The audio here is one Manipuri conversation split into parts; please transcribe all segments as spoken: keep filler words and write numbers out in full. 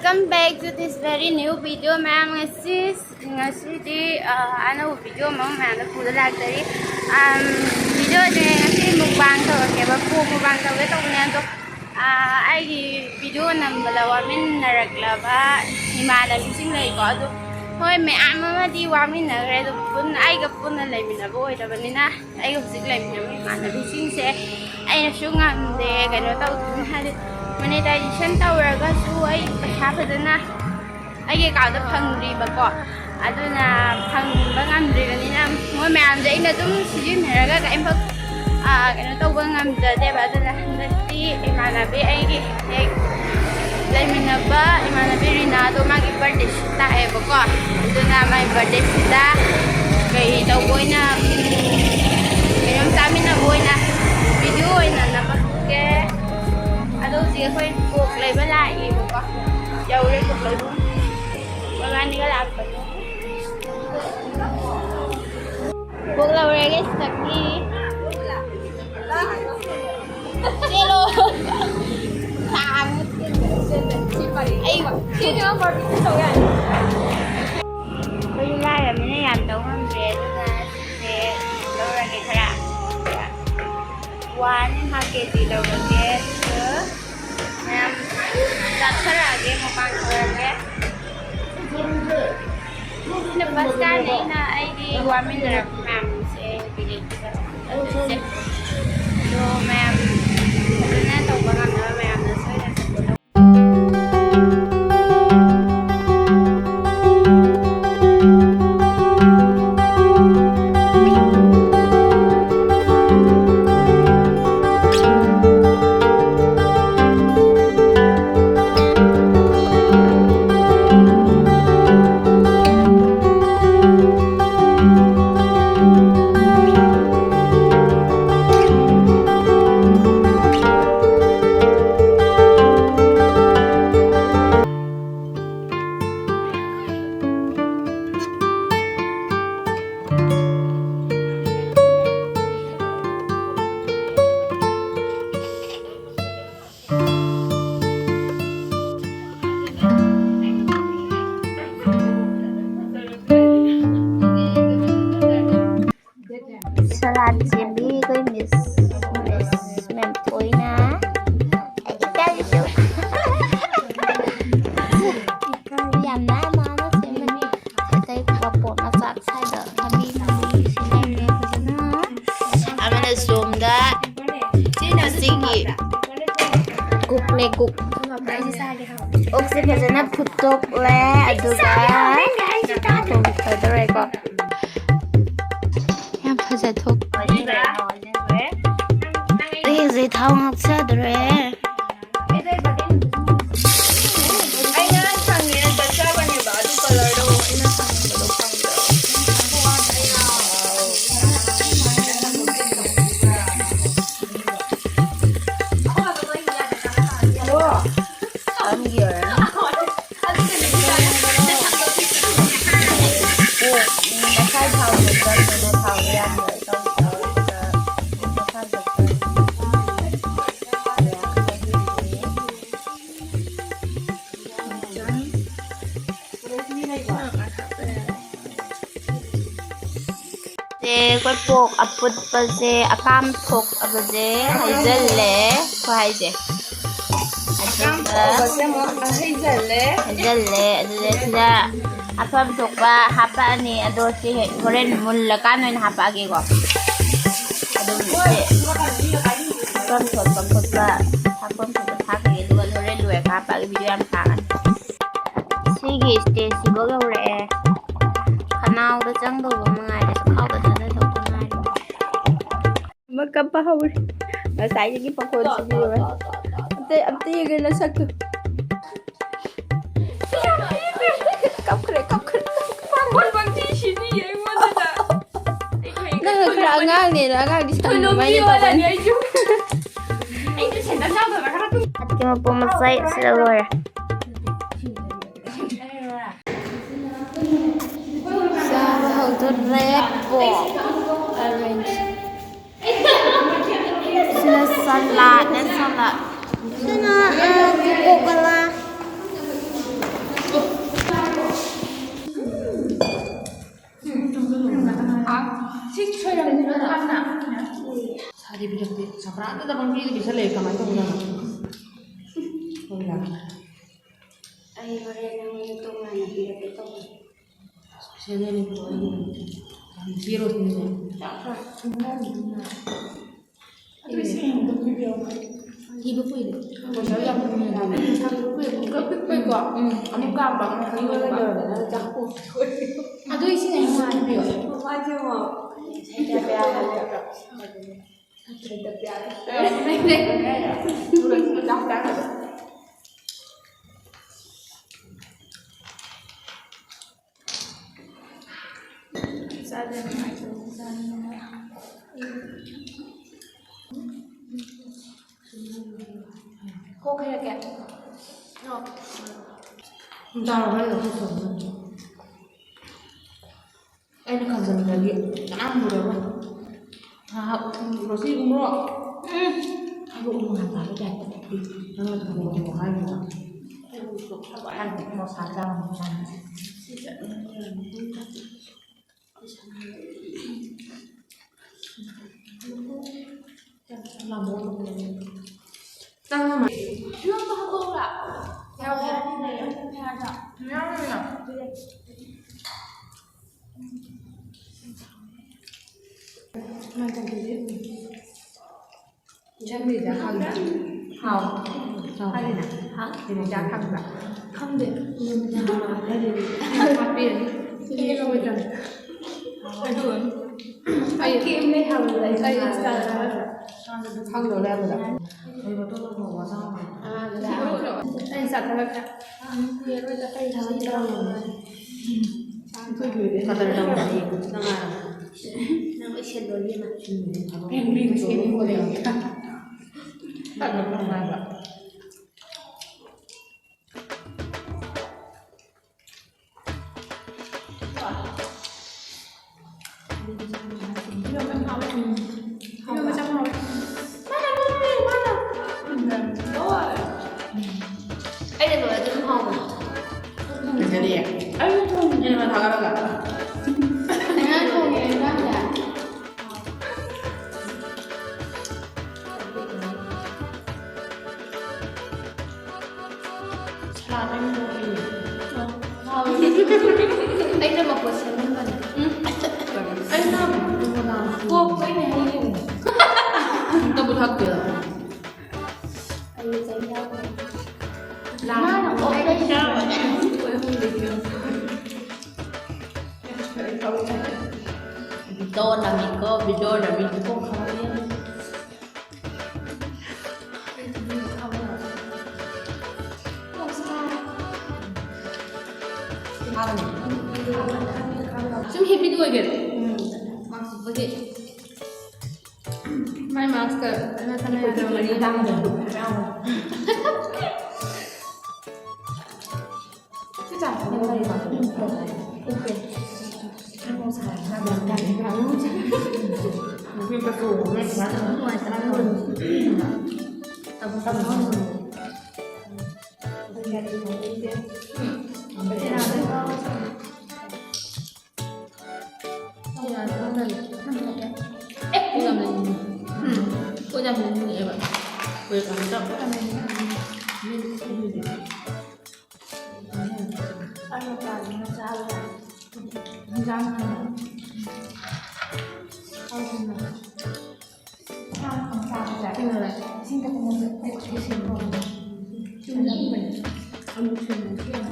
Welcome back to this very new video, ꯃꯌꯥꯝ꯫ ꯉꯁꯤ, ꯉꯁꯤꯗꯤ ꯑ, ꯑꯅꯧꯕ video ꯑꯃ ꯃꯌꯥꯝꯗ ꯄꯨꯗ ꯂꯥꯛꯆꯔꯤ꯫ ꯑꯝ, video ꯁꯦ ꯉꯁꯤ mukbang ꯇꯧꯔꯛꯀꯦꯕ, pork mukbang ꯇꯧꯒꯦ ꯇꯧꯕꯅꯦ꯫ ꯑꯗꯣ ꯑ, ꯑꯩꯒꯤ video ꯅꯝꯕꯗ ꯋꯥꯃꯤꯟꯅꯔꯛꯂꯕ ꯏꯃꯥꯟꯅꯕꯤꯁꯤꯡ ꯂꯩꯀꯣ, ꯑꯗꯣ ꯍꯣꯏ, ꯃꯌꯥꯝ ꯑꯃꯗꯤ ꯋꯥꯃꯤꯟꯅꯈ꯭ꯔꯦ, ꯑꯗꯣ ꯄꯨꯟ-, ꯑꯩꯒ ꯄꯨꯟꯅ ꯂꯩꯃꯤꯟꯅꯕ ꯑꯣꯏꯗꯕꯅꯤꯅ, ꯑꯩꯒ ꯍꯧꯖꯤꯛ ꯂꯩꯃꯤꯟꯅꯕ ꯏꯃꯥꯟꯅꯕꯤꯁꯤꯡꯁꯦ ꯑꯩꯅꯁꯨ ꯉꯝꯗꯦ, ꯀꯩꯅꯣ ꯇꯧꯗꯅ, ꯍꯥꯏꯗꯤ monetization ꯇꯧꯔꯒꯁꯨ ꯑꯩ ꯄꯩꯁꯥ ꯐꯖꯅ ꯑꯩꯒꯤ account ꯇ ꯐꯪꯗ꯭ꯔꯤꯕꯀꯣ, ꯑꯗꯨꯅ ꯐꯪꯕ ꯉꯝꯗ꯭ꯔꯤꯕꯅꯤꯅ ꯃꯣꯏ ꯃꯌꯥꯝꯁꯦ ꯑꯩꯅ ꯑꯗꯨꯝ ꯁꯤꯖꯤꯟꯅꯔꯒ ꯀꯔꯤꯝꯐꯛ, ꯑꯥ, ꯀꯩꯅꯣ ꯇꯧꯕ ꯉꯝꯖꯗꯦꯕ꯫ ꯑꯗꯨꯅ ꯍꯟꯗꯛꯇꯤ ꯏꯃꯥꯟꯅꯕꯤ, ꯑꯩꯒꯤ ꯍꯦꯛ ꯂꯩꯃꯤꯟꯅꯕ ꯏꯃꯥꯟꯅꯕꯤ ꯔꯤꯅꯥꯗꯣ ꯃꯥꯒꯤ birthday ꯁꯨ ꯂꯥꯛꯑꯦꯕꯀꯣ, ꯑꯗꯨꯅ ꯃꯥꯒꯤ birthday ꯁꯤꯗ ꯀꯩ ꯇꯧꯕ ꯑꯣꯏꯅ, ꯎꯝ, ꯀꯩꯅꯣꯝ ꯆꯥꯃꯤꯟꯅꯕ ꯑꯣꯏꯅ video ꯑꯣꯏꯅ ꯅꯝꯃꯛꯀꯦ꯫ ꯑꯗꯣ ꯍꯧꯖꯤꯛ ꯑꯩꯈꯣꯏ pork ꯂꯩꯕ ꯂꯥꯛꯏꯕꯀꯣ, ꯌꯧꯔꯦ pork ꯂꯩꯕ꯫ ꯃꯕꯥꯅꯤꯒ ꯂꯥꯛꯄꯅꯦ꯫ Pork ꯂꯧꯔꯒꯦ ꯁꯤꯗꯒꯤ꯫ ꯆꯦꯜꯂꯣ꯫ ꯁꯥꯡꯅ ꯆꯦꯜꯂꯣ꯫ ꯑꯩ ꯁꯤꯁꯤꯅ barbecue ꯇꯧ ꯌꯥꯅꯤ꯫ ꯑꯩꯈꯣꯏꯁꯨ ꯂꯥꯏꯔꯕꯅꯤꯅ ꯌꯥꯝ ꯇꯧ ꯉꯝꯗ꯭ꯔꯦ, ꯑꯗꯨꯅ ꯁꯤꯁꯦ ꯂꯧꯔꯒꯦ ꯈꯔ꯫ One and half K G ꯂꯧꯔꯒꯦ꯫ ꯑꯗꯨꯒ ꯃꯌꯥꯝ ꯆꯥꯊꯔꯛꯑꯒꯦ, ꯃꯄꯥꯟ ꯊꯣꯛꯑꯒꯦ꯫ ꯁꯤꯅ first time ꯅꯦ ꯑꯩꯅ ꯑꯩꯒꯤ ꯋꯥꯃꯤꯟꯅꯔꯛꯄ ꯃꯌꯥꯝꯁꯦ ꯎꯕꯤꯔꯛꯏꯁꯦ꯫ ꯑꯗꯣ ꯃꯌꯥꯝ ꯐꯖꯅ ꯇꯧꯕ ꯉꯝꯅꯕ ꯃꯌꯥꯝꯅ ꯁꯣꯏꯗꯅ support ꯇꯧ꯫ ꯃꯦꯒꯨꯛ꯫ ꯑꯩꯁꯦ ꯆꯥꯒꯦ ꯍꯥꯎ꯫ ꯑꯣꯛꯁꯦ ꯐꯖꯅ ꯐꯨꯠꯇꯣꯛꯂꯦ, ꯑꯗꯨꯒ ꯊꯣꯡꯒꯗꯧꯔꯦꯀꯣ꯫ ꯌꯥꯝ ꯐꯖꯊꯣꯛ꯫ ꯑꯩ ꯍꯧꯖꯤꯛ ꯊꯥꯎ ꯉꯧꯖꯗꯣꯔꯦ꯫ ꯑꯩ ꯉꯔꯥꯡ ꯈꯪꯉꯦ, ꯆꯠꯆꯕꯅꯦꯕ, ꯑꯗꯨ colourꯗꯣ ꯑꯩꯅ ꯈꯪꯕꯗꯣ ꯐꯪꯗ꯭ꯔꯕ꯫ ꯉꯁꯥꯏ ꯊꯥꯎ ꯍꯩꯖꯤꯜꯂꯒ ꯊꯥꯎꯗꯣ ꯌꯥꯝꯅ ꯇꯧ-, ꯇꯧꯔꯒ ꯃꯈꯥ ꯆꯠꯊꯔꯦ꯫ ꯁꯦ, ꯑꯩꯈꯣꯏ ꯄꯣꯛ ꯑꯐꯨꯠꯄꯁꯦ, ꯑꯀꯥꯝ ꯊꯣꯛꯑꯕꯁꯦ ꯍꯩꯖꯜꯂꯦ꯫ ꯑꯩꯈꯣꯏ ꯍꯥꯏꯁꯦ꯫ ꯑꯗꯨꯒ ꯍꯩꯖꯜꯂꯦ꯫ ꯍꯩꯖꯜꯂꯦ꯫ ꯑꯗꯨꯗ ꯁꯤꯗ ꯑꯐꯝ ꯊꯣꯛꯄ ꯍꯥꯞꯄꯛꯑꯅꯤ꯫ ꯑꯗꯣ ꯁꯤ ꯍꯦꯛ ꯍꯣꯔꯦꯟ ꯃꯨꯜꯂꯀꯥꯟꯗ ꯑꯣꯏꯅ ꯍꯥꯞꯄꯛꯑꯒꯦꯀꯣ꯫ ꯑꯗꯨꯝ ꯁꯤ ꯑꯐꯝ ꯊꯣꯛꯄ ꯈꯣꯠꯄ ꯍꯥꯞꯐꯝ ꯊꯣꯛꯄ ꯊꯥꯛꯈ꯭ꯔꯒꯦ꯫ ꯑꯗꯨꯒ ꯍꯣꯔꯦꯟ ꯂꯣꯏꯔꯒ ꯍꯥꯞꯄꯛꯑꯒꯦ꯫ ꯚꯤꯗꯤꯑꯣ ꯌꯥꯝ ꯁꯥꯡꯉꯅꯤ꯫ ꯁꯤꯒꯤ stageꯁꯤꯐꯥꯎ ꯌꯧꯔꯛꯑꯦ꯫ ꯈꯅꯥꯎꯗ ꯆꯪꯗꯧꯕ ꯃꯉꯥꯏꯔꯦ, ꯆꯈꯥꯎꯗ ꯆꯪꯗꯧꯕ ꯉꯥꯏꯔꯦ꯫ ꯑꯃ ꯀꯞꯄ ꯍꯧꯔꯦ꯫ ꯉꯁꯥꯏꯗꯒꯤ ꯄꯥꯈꯣꯟ ꯁꯤꯕꯤꯔꯦ꯫ ꯑꯝꯇ, ꯑꯝꯇ ꯌꯦꯡꯒꯦ ꯅꯁꯛꯇꯣ꯫ ꯀꯞꯈ꯭ꯔꯦ, ꯀꯞꯈ꯭ꯔꯦ, ꯀꯞꯈ꯭ꯔꯦ꯫ ꯄꯥꯈꯣꯟ ꯄꯪꯁꯤ ꯁꯤꯅꯤꯌꯦ ꯑꯩꯉꯣꯟꯗꯗ꯫ ꯅꯪꯅ ꯈꯔ ꯑꯉꯥꯡꯅꯦꯅ, ꯑꯉꯥꯡꯗꯤ ꯁꯪ ꯑꯗꯨꯃꯥꯏꯅ ꯇꯧꯒꯅꯤ꯫ ꯑꯩꯁꯨ ꯁꯦꯟꯗꯜ ꯌꯥꯎꯗꯕ ꯈꯔ ꯇꯨꯝ-, ꯍꯥꯠꯀꯤ ꯃꯄꯣ ꯃꯆꯥ ꯁꯤꯗ ꯂꯣꯏꯔꯦ꯫ ꯆꯥꯕ ꯍꯧꯗꯣꯔꯦ ꯄꯣꯛ꯫ Orange꯫ ꯁꯤꯅ ꯁꯂꯥꯗꯅꯦ, ꯁꯂꯥꯗ꯫ ꯁꯤꯅ, ꯑ, ꯀꯣꯀꯣ ꯀꯣꯂꯥ꯫ ꯁꯤ ꯁꯣꯏꯔꯝꯗ꯭ꯔꯣ ꯅꯪꯅ? ꯁꯥꯗꯤ ꯄꯤꯔꯛꯇꯦ꯫ ꯆꯝꯄ꯭ꯔꯥꯗꯨꯗ ꯄꯪꯄꯤꯗ ꯄꯤꯁꯜꯂꯛꯑꯦ꯫ ꯀꯃꯥꯏꯅ ꯇꯧꯕꯅꯣ? ꯍꯣꯏ, ꯂꯥꯛꯑꯦ꯫ ꯑꯩ ꯍꯣꯔꯦꯟ ꯅꯪꯉꯣꯟꯗ ꯇꯣꯉꯥꯟꯅ ꯄꯤꯔꯛꯀꯦ ꯇꯧꯕꯅꯦ꯫ Special day ꯅꯤꯀꯣ, ꯑꯩꯒꯤꯗꯃꯛꯇ꯫ ꯌꯥꯝ ꯄꯤꯔꯣ ꯁꯤꯅꯦ꯫ ꯆꯥꯛ ꯈꯔ ꯆꯨꯝꯅ ꯑꯗꯨꯝ ꯅꯥꯏ꯫ ꯑꯗꯨ ꯏꯁꯤꯡ ꯑꯃꯨꯛꯇ ꯄꯤꯕꯤꯔꯛꯑꯣ꯫ ꯊꯤꯕ ꯀꯨꯏꯔꯦ꯫ ꯄꯩꯁꯥ ꯌꯥꯝ ꯊꯤꯕ ꯀꯨꯏꯔꯦ꯫ ꯄꯤꯛꯄꯩꯀꯣ꯫ ꯎꯝ꯫ ꯑꯃꯨꯛ ꯀꯥꯝꯕ, ꯑꯃꯨꯛ ꯊꯤꯕ ꯀꯩꯗꯧꯔꯒꯦ? ꯅꯪ ꯆꯥꯛ ꯑꯗꯨ ꯏꯁꯤꯡ ꯑꯃꯨꯛ ꯍꯥꯟꯕꯤꯌꯣ꯫ ꯃꯥꯏꯁꯦ ꯑꯃꯨꯛ ꯁꯩꯇꯥ ꯄꯌꯥ ꯍꯥꯏꯕ꯭ꯔꯥ? ꯁꯩꯇꯥ ꯄꯌꯥ꯫ ꯆꯥꯛ ꯆꯥꯅꯕ꯫ ꯆꯥꯗꯦ, ꯅꯨꯡꯉꯥꯏꯇꯕ ꯆꯥꯅꯤꯡꯉꯦ꯫ ꯀꯣꯛ ꯍꯩꯔꯛꯀꯦ꯫ ꯅꯣ꯫ ꯆꯥꯔꯣ, ꯍꯣꯔꯦꯟ ꯂꯧꯊꯣꯛꯈ꯭ꯔꯣ꯫ ꯑꯩꯅ ꯈꯟꯖꯕꯗꯗꯤ ꯀꯅꯥꯝ ꯎꯔꯔꯣꯏ꯫ ꯉꯥꯏꯍꯥꯛ ꯉꯁꯤ ꯏꯕꯨꯡꯉꯣ, ꯎꯝ, ꯊꯕꯛ ꯅꯨꯡꯉꯥꯏꯕ ꯍꯥꯏꯕ ꯇꯥꯏꯞꯇ ꯅꯪꯅ ꯊꯕꯛ ꯍꯥꯏꯕꯗꯣ꯫ ꯑꯩꯕꯨ ꯊꯕꯛ ꯍꯥꯏꯕꯗꯤ ꯃꯣꯁꯥ ꯆꯥꯕ ꯃꯆꯥꯅꯤ꯫ ꯏꯔꯣꯟꯕ ꯍꯥꯞꯄꯛꯎꯔꯥ? ꯌꯥꯎꯗꯦ꯫ ꯌꯥꯎꯗꯦ꯫ ꯌꯥꯎꯗꯦ꯫ ꯏꯟꯖꯥꯡ ꯀꯩꯀꯩꯗꯤ? ꯏꯟꯖꯥꯡ ꯀꯩꯀꯥ ꯍꯥꯎꯕ꯭ꯔꯥ? ꯍꯥꯎ꯫ ꯍꯥꯎ꯫ ꯍꯥꯎꯔꯤꯅ? ꯍꯥ? ꯀꯩꯅꯣ ꯆꯥ ꯈꯪꯕ꯭ꯔꯥ? ꯈꯪꯗꯦ꯫ ꯍꯥꯞꯄꯦ꯫ ꯀꯩꯅꯣ ꯑꯣꯏꯗ꯭ꯔꯣ? ꯑꯗꯨ ꯑꯩ ꯀꯦꯛ ꯑꯃ ꯂꯩ ꯍꯥꯏꯕꯗꯨꯗ ꯑꯩ ꯑꯩ ꯏꯟꯁꯇꯥꯗ ꯊꯥꯒꯠꯈ꯭ꯔꯦ꯫ ꯈꯪꯗꯧ ꯂꯩꯔꯝꯕꯗ꯫ ꯑꯩ ꯃꯇꯣꯟ ꯊꯣꯡꯕ ꯆꯥ ꯉꯝꯃꯣꯏ꯫ ꯑꯉꯥꯡꯗꯨꯗ꯫ ꯑꯩ ꯏꯟꯁꯇꯥ ꯊꯥꯒꯠꯈ꯭ꯔꯦ꯫ ꯎꯝ, ꯀꯨꯏꯔꯔꯣꯏꯗ ꯑꯩ ꯊꯥꯒꯠꯈ꯭ꯔꯦ꯫ ꯀꯗꯔ ꯇꯧꯕꯅꯤ, ꯌꯦꯡꯕꯗꯨꯗ ꯉꯥꯏꯔꯝꯃꯣ꯫ ꯅꯪ ꯂꯣꯏ ꯁꯦꯟꯗꯣꯏ ꯏꯕꯦꯝꯃ꯫ ꯎꯝ, ꯊꯕꯛ ꯀꯩꯅꯣ ꯃꯤ ꯃꯁꯦꯟ ꯀꯣꯜ ꯇꯧꯔꯦ꯫ ꯇꯞꯅ ꯇꯞꯅ ꯍꯥꯏꯕ꯫ ꯑꯩꯅ ꯂꯣꯏꯔꯗꯤ ꯑꯗꯨꯝ ꯍꯥꯎꯕꯅꯦ꯫ ꯐꯖꯔꯤꯌꯦ꯫ ꯑꯩꯅ ꯊꯣꯡꯉꯤꯅꯦ ꯊꯥꯒꯠꯂꯒ꯫ ꯅꯪꯅ ꯊꯣꯡꯉꯤꯔꯣ ꯏꯟꯖꯥꯡꯁꯦ? ꯁꯂꯥꯗ ꯑꯣꯏꯅ ꯇꯧꯔꯒꯦ꯫ ꯑꯩꯅ ꯃꯄꯣꯠ ꯁꯦꯝꯍꯟꯕꯅꯦ꯫ ꯎꯝ꯫ ꯑꯩꯅ ꯀꯣꯛꯇ ꯑꯩꯅ ꯍꯩꯔꯤꯕꯅꯦ꯫ ꯑꯝꯇꯕꯨ ꯊꯥꯛꯇꯦꯗ꯫ ꯃꯥꯅ ꯑꯣꯛ ꯂꯩꯔꯤꯁꯦ꯫ ꯚꯤꯗꯤꯑꯣ ꯅꯝꯃꯤꯀꯣ, ꯚꯤꯗꯤꯑꯣ ꯅꯝꯃꯤ꯫ ꯁꯨꯝ ꯍꯦꯕꯤꯠ ꯑꯣꯏꯒꯦꯔꯥ? ꯃꯥꯛꯁ ꯎꯞꯄꯒꯤ꯫ ꯃꯥꯏ ꯃꯥꯛꯁꯀ ꯅꯠꯇꯅ ꯌꯥꯗꯕ ꯃꯔꯤ ꯑꯃ꯫ ꯄꯣꯠ ꯌꯥꯝ ꯂꯩꯅꯤꯡꯉꯦꯕ꯫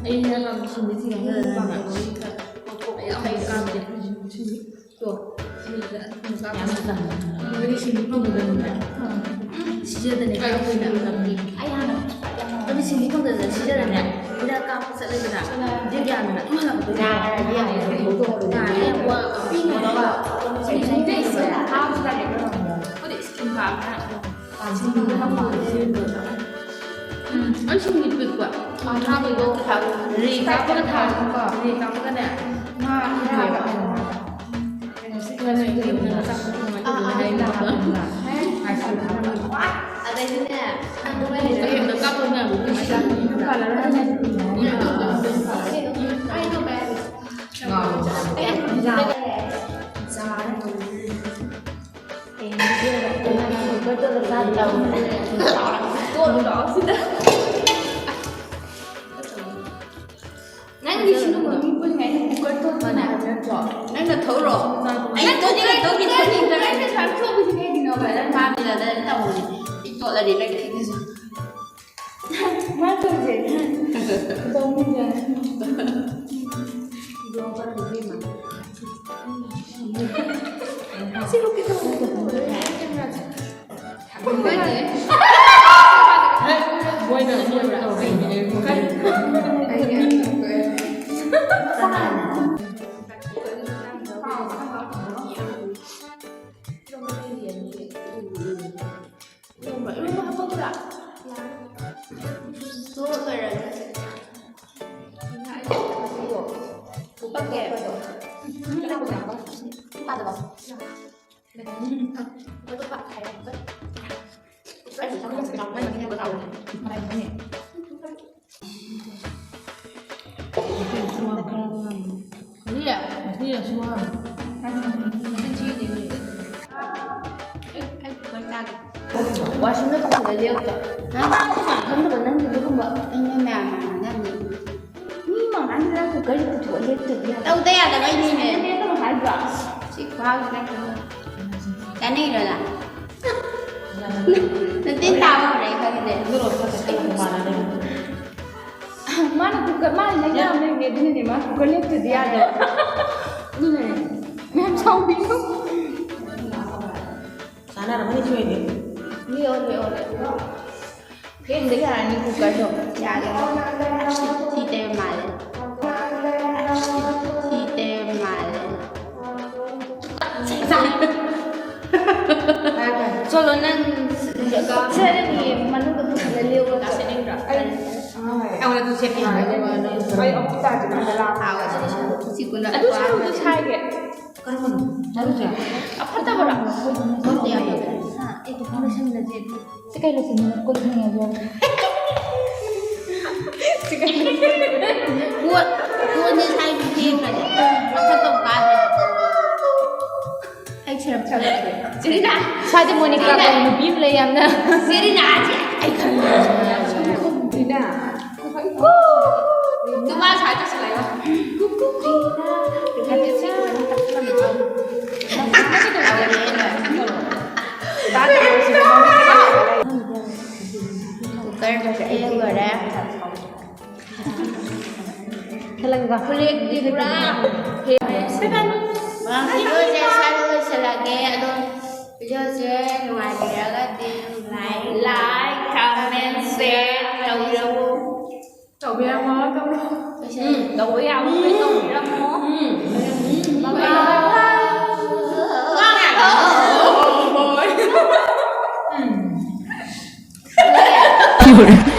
ꯑꯩꯅ ꯁꯤꯟꯕ ꯊꯤꯔꯝꯗ꯭ꯔꯗꯤ ꯇꯣ, ꯁꯤꯗ ꯌꯥꯝ ꯆꯝꯃꯦ꯫ ꯁꯤꯖꯗꯅꯦ ꯀꯥꯞꯇꯣꯏꯅꯦ꯫ ꯑꯩ ꯍꯥꯟꯅ ꯑꯗꯨ ꯁꯤꯟꯕꯤ ꯐꯪꯗꯗꯅ ꯁꯤꯖꯗꯅꯦ꯫ ꯍꯤꯗꯥꯛ ꯀꯥꯞꯄ ꯆꯠꯂꯦꯗꯅ꯫ ꯗꯦꯠ ꯌꯥꯝꯗꯅ ꯑꯗꯨꯝ ꯍꯜꯂꯛꯄꯗꯣ꯫ ꯅꯥꯔꯗꯤ ꯌꯥꯝꯅ ꯅꯥꯔꯦ꯫ ꯄꯤꯛꯅꯕ꯫ ꯑꯩꯈꯣꯏꯗꯤ ꯁ꯭ꯀꯤꯟ ꯀꯥꯞꯄꯅ ꯎꯝ, ꯑꯩ ꯁꯨꯝ ꯄꯤꯛꯄ꯫ ꯊꯥꯕꯗꯣ ꯔꯦ ꯀꯥꯞꯄꯒ ꯊꯥꯕꯀꯣ꯫ ꯔꯦ ꯀꯥꯞꯄꯒꯅꯦ꯫ ꯉꯥ ꯀꯩꯅꯣ ꯁꯤ ꯉꯁꯤ ꯌꯨꯝꯗ ꯆꯥꯛ ꯊꯣꯡꯉꯒ ꯑꯥ, ꯑꯗꯨ ꯍꯥꯏꯅꯕ꯫ ꯑꯗꯩꯗꯤꯅꯦ, ꯑꯗꯨꯒ ꯌꯨꯝꯗ ꯀꯥꯞꯄ ꯃꯌꯥꯝꯗꯣ ꯎꯝ꯫ ꯑꯩꯗꯣ ꯕꯦ-, ꯑꯦ, ꯖꯥꯔꯦ꯫ ꯅꯪꯗꯤ ꯁꯤ ꯅꯣꯡꯃ ꯃꯤ ꯄꯨꯟꯅ ꯑꯩꯅ ꯀꯨꯀꯔ ꯇꯣꯠꯄꯅ ꯍꯥꯏꯕ ꯅꯠꯇ꯭ꯔꯣ? ꯅꯪꯅ ꯊꯧꯔꯣ? ꯑꯩ ꯅꯪ ꯇꯣꯠꯅꯤꯡꯉꯥꯏ ꯇꯧꯒꯦ, ꯇꯣꯠꯅꯤꯡꯉꯥꯏ ꯇꯧꯒꯦ꯫ ꯅꯪ ꯁꯨꯃꯥꯏꯅ ꯊꯣꯛꯄꯁꯤ ꯀꯩꯒꯤꯅꯣꯕ? ꯅꯪ ꯄꯥꯝꯃꯤꯔ? ꯅꯪ ꯇꯧꯍꯧꯅꯦ꯫ ꯑꯩ ꯇꯣꯠꯂꯗꯤ ꯅꯪ ꯈꯤꯠꯅꯁꯨ꯫ ꯏꯔꯣꯝꯕ, ꯏꯔꯣꯝꯕ ꯍꯥꯞꯄꯛꯎꯔꯥ? ꯇꯣꯛꯑ ꯂꯣꯏꯔꯦ꯫ ꯍꯥꯞꯄꯛꯀꯦ꯫ ꯄꯥꯗꯕ꯫ ꯑꯗꯨ ꯄꯥ-, ꯍꯥꯏꯔꯛꯀꯦ꯫ ꯑꯩꯁꯨ ꯆꯥꯛ ꯆꯥꯛ ꯆꯥꯛ ꯃꯩ ꯃꯅꯤꯡꯗ ꯇꯥꯕꯅꯦ꯫ ꯀꯔꯤ? ꯉꯁꯤꯅ ꯁꯨ ꯍꯥꯡꯉꯤ꯫ ꯋꯥꯁꯔꯨꯝꯗ ꯄꯨꯈꯠꯂ ꯂꯦꯞꯄ꯫ ꯅꯪ ꯈꯪꯗꯕ ꯅꯪꯒꯤ ꯑꯗꯨꯒꯨꯝꯕ ꯅꯪ ꯃꯌꯥꯝ ꯃꯥꯟꯅ ꯉꯥꯡꯅꯤ꯫ ꯃꯤ ꯃꯃꯥꯡꯗ ꯅꯪ ꯀꯨꯀꯔꯁꯦ ꯄꯨꯊꯣꯛꯑ ꯂꯦꯞꯇꯗꯤ ꯌꯥꯗꯦ꯫ ꯇꯧꯗ ꯌꯥꯗꯕꯩꯅꯤꯅꯦ꯫ ꯅꯪ ꯀꯩꯅꯣ ꯍꯥꯏꯗ꯭ꯔꯣ? ꯁꯤ ꯈꯨꯍꯥꯡꯁꯤ ꯅꯪ ꯈꯪꯉꯣꯏ꯫ ꯆꯥꯅꯤꯡꯉꯤꯔꯣ ꯅꯪ? ꯅꯇꯤꯟ ꯇꯥꯕ ꯍꯧꯔꯛꯑꯦ ꯈꯪꯉꯤꯅꯦ꯫ ꯃꯥꯅ ꯀꯨꯀꯔ, ꯃꯥꯅ ꯂꯩꯅꯥ ꯑꯃ ꯂꯩꯕꯅꯦ, ꯑꯗꯨꯅꯅꯦ ꯃꯥ ꯀꯨꯀꯔ ꯂꯦꯞꯇꯗꯤ ꯌꯥꯗꯕ꯫ ꯑꯗꯨꯅꯅꯦ꯫ ꯃꯌꯥꯝ ꯁꯥꯎꯕꯤꯅꯨ꯫ ꯆꯥꯅꯔꯝꯃꯅꯤ ꯁꯤ ꯑꯣꯏꯗꯤ꯫ ꯂꯦꯛꯑꯣ, ꯂꯦꯛꯑꯣ, ꯂꯦꯛꯑꯣ꯫ ꯐꯦꯡꯗ ꯌꯥꯔꯅꯤ ꯀꯨꯀꯔꯗꯣ꯫ ꯌꯥꯔꯦ꯫ ꯑꯁ, ꯊꯤ ꯇꯩꯕ ꯃꯥꯜꯂꯦ꯫ ꯑꯁ, ꯊꯤ ꯇꯩꯕ ꯃꯥꯜꯂꯦ꯫ ꯆꯠꯂꯣ ꯅꯪ꯫ ꯁꯦꯠꯂꯅꯤ, ꯃꯅꯨꯡꯗ ꯄꯨꯁꯤꯜꯂ ꯂꯦꯞꯄꯣ꯫ ꯑꯩꯉꯣꯟꯗ ꯑꯗꯨ ꯁꯦꯠꯄꯤꯌꯨ꯫ ꯑꯩ ꯑꯃꯨꯛ ꯇꯥꯗ꯭ꯔꯤꯀꯥꯟꯗ ꯂꯥꯛꯑꯣ꯫ ꯁꯤ ꯀꯨꯟꯗ ꯑꯗꯨ ꯁꯔꯨꯛꯇꯣ ꯁꯥꯏꯒꯦ꯫ ꯀꯔꯝꯕꯅꯣ? ꯃꯔꯨꯁꯦ? ꯑꯐꯠꯇꯕꯔꯣ? ꯈꯪꯗꯦ, ꯑꯐꯠꯇꯕ꯫ ꯍꯥ? ꯑꯦ, ꯀꯩꯅꯣ ꯂꯣꯏꯁꯟꯕꯁꯦ꯫ ꯁꯤ ꯀꯩ ꯂꯣꯏꯁꯟꯕꯅꯣ? ꯀꯣꯜ ꯊꯦꯡꯉꯕꯣ? ꯁꯤ ꯀꯩ ꯂꯣꯏꯁꯟꯕꯅꯣ? ꯀꯣꯟ, ꯀꯣꯟꯁꯦ ꯁꯥꯏꯕ ꯊꯦꯡꯈ꯭ꯔꯗꯤ ꯑꯐꯠꯇꯕ ꯀꯥꯗ꯭ꯔꯗꯤ꯫ ꯑꯩ ꯁꯦꯔꯝ ꯁꯥꯒꯠꯀꯦ꯫ ꯁꯦꯔꯤꯅꯥ! ꯁ꯭ꯋꯥꯏꯗ ꯃꯣꯅꯤꯀꯥ ꯀꯧꯕ ꯅꯨꯄꯤ ꯑꯃ ꯂꯩ ꯌꯥꯝꯅ꯫ ꯁꯦꯔꯤꯅꯥꯁꯦ ꯑꯩ ꯈꯪꯉꯦ꯫ ꯁꯦꯔꯤꯅꯥ꯫ ꯀꯨꯀꯨ! ꯅꯨꯄꯥ ꯁ꯭ꯋꯥꯏ ꯇꯧꯁꯤꯜꯂꯛꯏꯕ꯫ ꯀꯨꯀꯨ! ꯀꯨꯀꯔꯗ ꯐꯦꯡ ꯂꯣꯏꯔꯦ꯫ ꯈꯨꯂꯦꯛꯇꯤ ꯄꯨꯔꯥ ꯁꯦꯀꯟ꯫ ꯚꯤꯗꯤꯑꯣꯁꯦ ꯁ꯭ꯋꯥꯏꯗ ꯂꯣꯏꯁꯤꯜꯂꯒꯦ꯫ ꯑꯗꯣ ꯚꯤꯗꯤꯑꯣꯁꯦ ꯅꯨꯡꯉꯥꯏꯕꯤꯔꯒꯗꯤ ꯂꯥꯏꯛ, ꯂꯥꯏꯛ, ꯀꯃꯦꯟ, ꯁꯤꯌꯔ ꯇꯧꯕꯤꯔꯝꯃꯣ꯫ ꯇꯧꯕꯤꯔꯝꯃꯣ, ꯇꯧꯕꯤꯔꯝꯃꯣ꯫ ꯎꯝ, ꯇꯧꯕ ꯌꯥꯕ ꯂꯣꯏ ꯇꯧꯕꯤꯔꯝꯃꯣ꯫ ꯎꯝ꯫ ꯎꯝ꯫